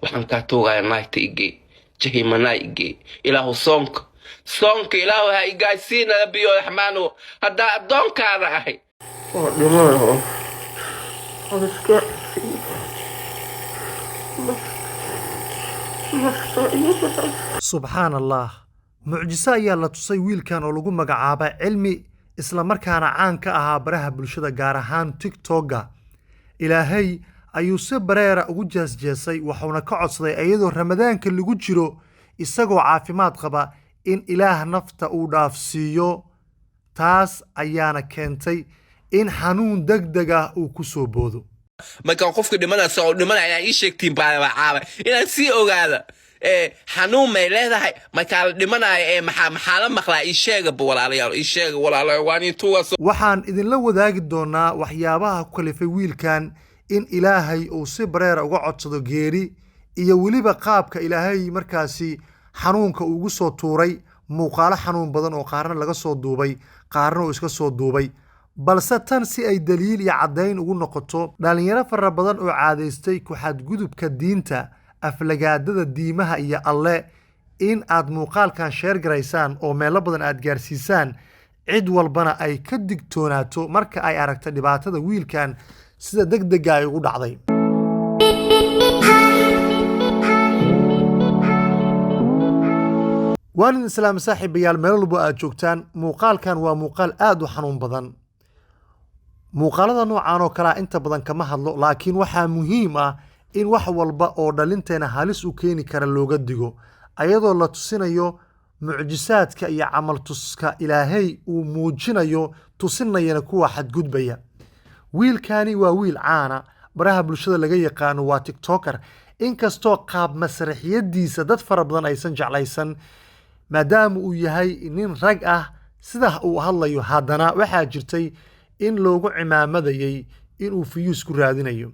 Waxaan kaa tuugaya naagta igee, jahimanaa igee. Ilaahu soonka, soonka Ilaahu ha igaasiina. Rabbiyo Raxmaano, haddaa addoonkaada ahay. Waa dhimanayaa. Iska nafta igu baxay. Subxaan Allah, mucjiso ayaa la tusay wiilkan oo lagu magacaaba Cilmi, islamarkaana caan ka ahaa baraha bulshada, gaar ahaan TikTok-ga. Ilaahay ayuu si bareera ugu jeesjeesay, wuxuuna ka codsaday iyadoo Ramadaanka lagu jiro, isagoo caafimaad qaba, in Ilaah nafta uu dhaafsiiyo. Taas ayaana keentay in xanuun degdeg ah uu ku soo boodo. Markaan qofka dhimanaysa oo dhimanaya inaan ii sheegtiin baa caaba inaan sii ogaada ee xanuun may leedahay markaa la dhimanayo ee maxaa la maqlaa? Ii sheegaba walaalayaal, ii sheega walaalayaal, waan ii tuugaa. Waxaan idinla wadaagi doonaa waxyaabaha ku kalifay wiilkan in Ilaahay uu si bareera uga codsado geeri, iyo weliba qaabka Ilaahay markaasi xanuunka ugu soo tuuray. Muuqaalo xanuun badan oo qaarna laga soo duubay, qaarna uu iska soo duubay, balse tan si ay daliil iyo caddayn ugu noqoto dhalinyaro fara badan oo caadaystay ku xadgudubka diinta, aflagaadada diimaha iyo Alle, in aad muuqaalkan share garaysaan oo meelo badan aad gaarsiisaan, cid walbana ay ka digtoonaato marka ay aragto dhibaatada wiilkan sida degdega ay ugu dhacday. Waan idin islaam saaxiibayaal, meel walbo aad joogtaan. Muuqaalkan waa muuqaal aad u xanuun badan. Muuqaalada noocan oo kalea inta badan kama hadlo, laakiin waxaa muhiim ah in wax walba oo dhalinteena halis u keeni kara looga digo, ayadoo la tusinayo mucjisaadka iyo camal tuska Ilaahay uu muujinayo, tusinayana kuwa xadgudbaya. Wiilkani waa wiil caana, baraha bulshada laga yaqaano, waa TikToker. Inkastoo qaab masraxiyadiisa dad fara badan aysan jeclaysan, maadaama uu yahay nin rag ah sida uu hadlayo, haddana waxaa jirtay in loogu cimaamadayay inuu views ku raadinayo.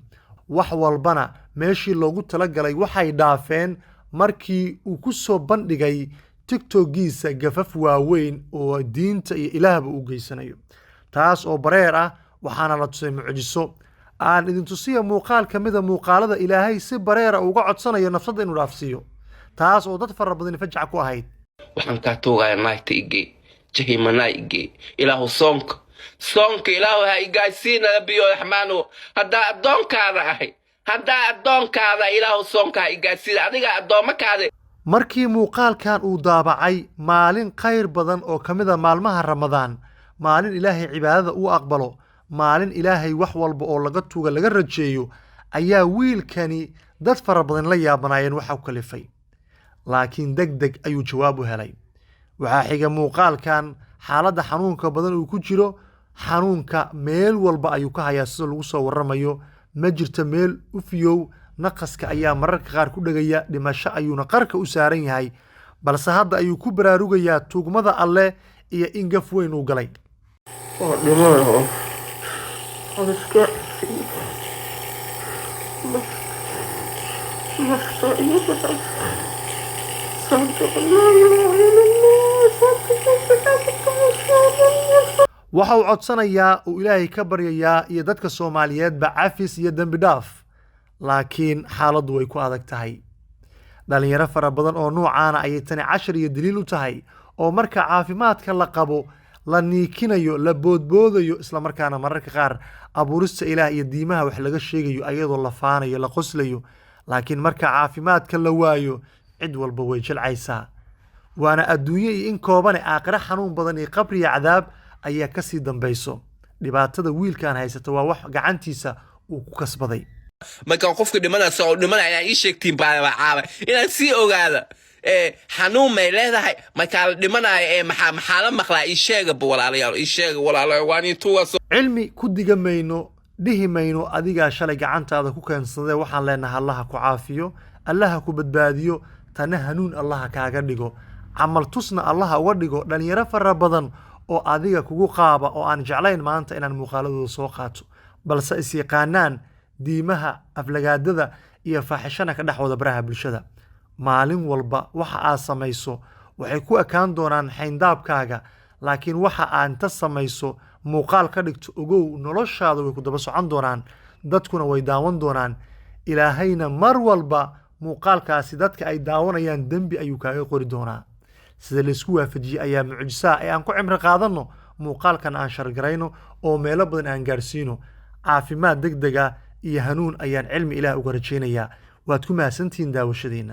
Wax walbana meeshii loogu talagalay waxay dhaafeen markii uu ku soo bandhigay TikTokgiisa gafaf waaweyn oo diinta iyo Ilaahba u geysanayo, taas oo bareer ah. Waxaana la tusay mucjiso. Aan idin tusiya muuqaal ka mida muuqaalada Ilaahay si bareera uga codsanayo nafsadda inuu dhaafsiiyo, taas oo dad fara badani fajac ku ahayd. Waxaan kaa tuugaya naagta igee, jahimanaa igee. Ilaahu soonka, soonka Ilaahu ha igaasiina. Rabbiyo Raxmaano, haddaa addoonkaada ahay, haddaa addoonkaada, Ilaahu soonka ha igaasiina, adiga addoommakaada. Markii muuqaalkan uu daabacay maalin khayr badan oo ka mid a maalmaha Ramadaan, maalin Ilaahay cibaadada uu aqbalo, maalin Ilaahay wax walba oo laga tuuga laga rajeeyo, ayaa wiilkani dad fara badan la yaabanaayeen waxa ku kalifay, laakiin deg deg ayuu jawaab u helay. Waxaa xiga muuqaalkan xaaladda xanuunka badan uu ku jiro. Xanuunka meel walba ayuu ka hayaa, sida lagu soo waramayo. Ma jirto meel u fiyow, naqaska ayaa mararka qaar ku dhegaya, dhimasho ayuuna qarka u saaran yahay, balse hadda ayuu ku baraarugayaa tuugmada Alle iyo in gaf weyn uu galay. Waa dhimanayaa. Iska nafta igu baxay. Laa ilaaha illa Allah. Waxa uu codsanayaa uu Ilaahay ka baryayaa iyo dadka Soomaaliyeedba cafis iyo dembi dhaaf, laakiin xaaladdu way ku adag tahay. Dhalinyaro fara badan oo nuucaana ayay tani cashar iyo daliil u tahay, oo marka caafimaadka la qabo la niikinayo, la boodboodayo, islamarkaana mararka qaar abuurista Ilaah iyo diimaha wax laga sheegayo, ayadoo la faanayo, la qoslayo. Laakiin marka caafimaadka la waayo, cid walba way jilcaysaa. Waana adduunyo iyo in koobane, aakhire xanuun badan iyo qabri iyo cadaab ayaa kasii dambayso. Dhibaatada wiilkan haysata waa wax gacantiisa uu ku kasbaday. Markaan qofka dhimanaysa oo dhimanaya inaan ii sheegtiin baa caaba inaan sii ogaada ee xanuun may leedahay markaa la dhimanayo ee maxaa la maqlaa? Ii sheegaba walaalayaal, ii sheega walaalayaal, waan ii tuugaa. Cilmi ku diga mayno, dhihi mayno adigaa shalay gacantaada ku keensadee. Waxaan leenahay Allaha ku caafiyo, Allaha ku badbaadiyo, tana hanuun Allaha kaaga dhigo, camal tusna Allaha uga dhigo dhalinyaro fara badan oo adiga kugu qaaba, oo aan jeclayn maanta inaan muuqaaladooda soo qaato, balse is yaqaanaan diimaha, aflagaadada iyo faaxishana ka dhex wada baraha bulshada. Maalin walba waxa aad samayso waxay ku ekaan doonaan xayndaabkaaga, laakiin waxa aad inta samayso muuqaal ka dhigto, ogow noloshaada way ku daba socon doonaan, dadkuna way daawan doonaan. Ilaahayna mar walba Muuqaalkaasi dadka ay daawanayaan dembi ayuu kaaga qori doonaa. Sida laysku waafajiyey ayaa mucjisaa ee aan ku cimri qaadanno. Muuqaalkan aan share-garayno oo meelo badan aan gaarsiino. Caafimaad deg deg ah iyo hanuun ayaan cilmi Ilaah uga rajaynayaa. Waad ku mahadsantihiin daawashadiina.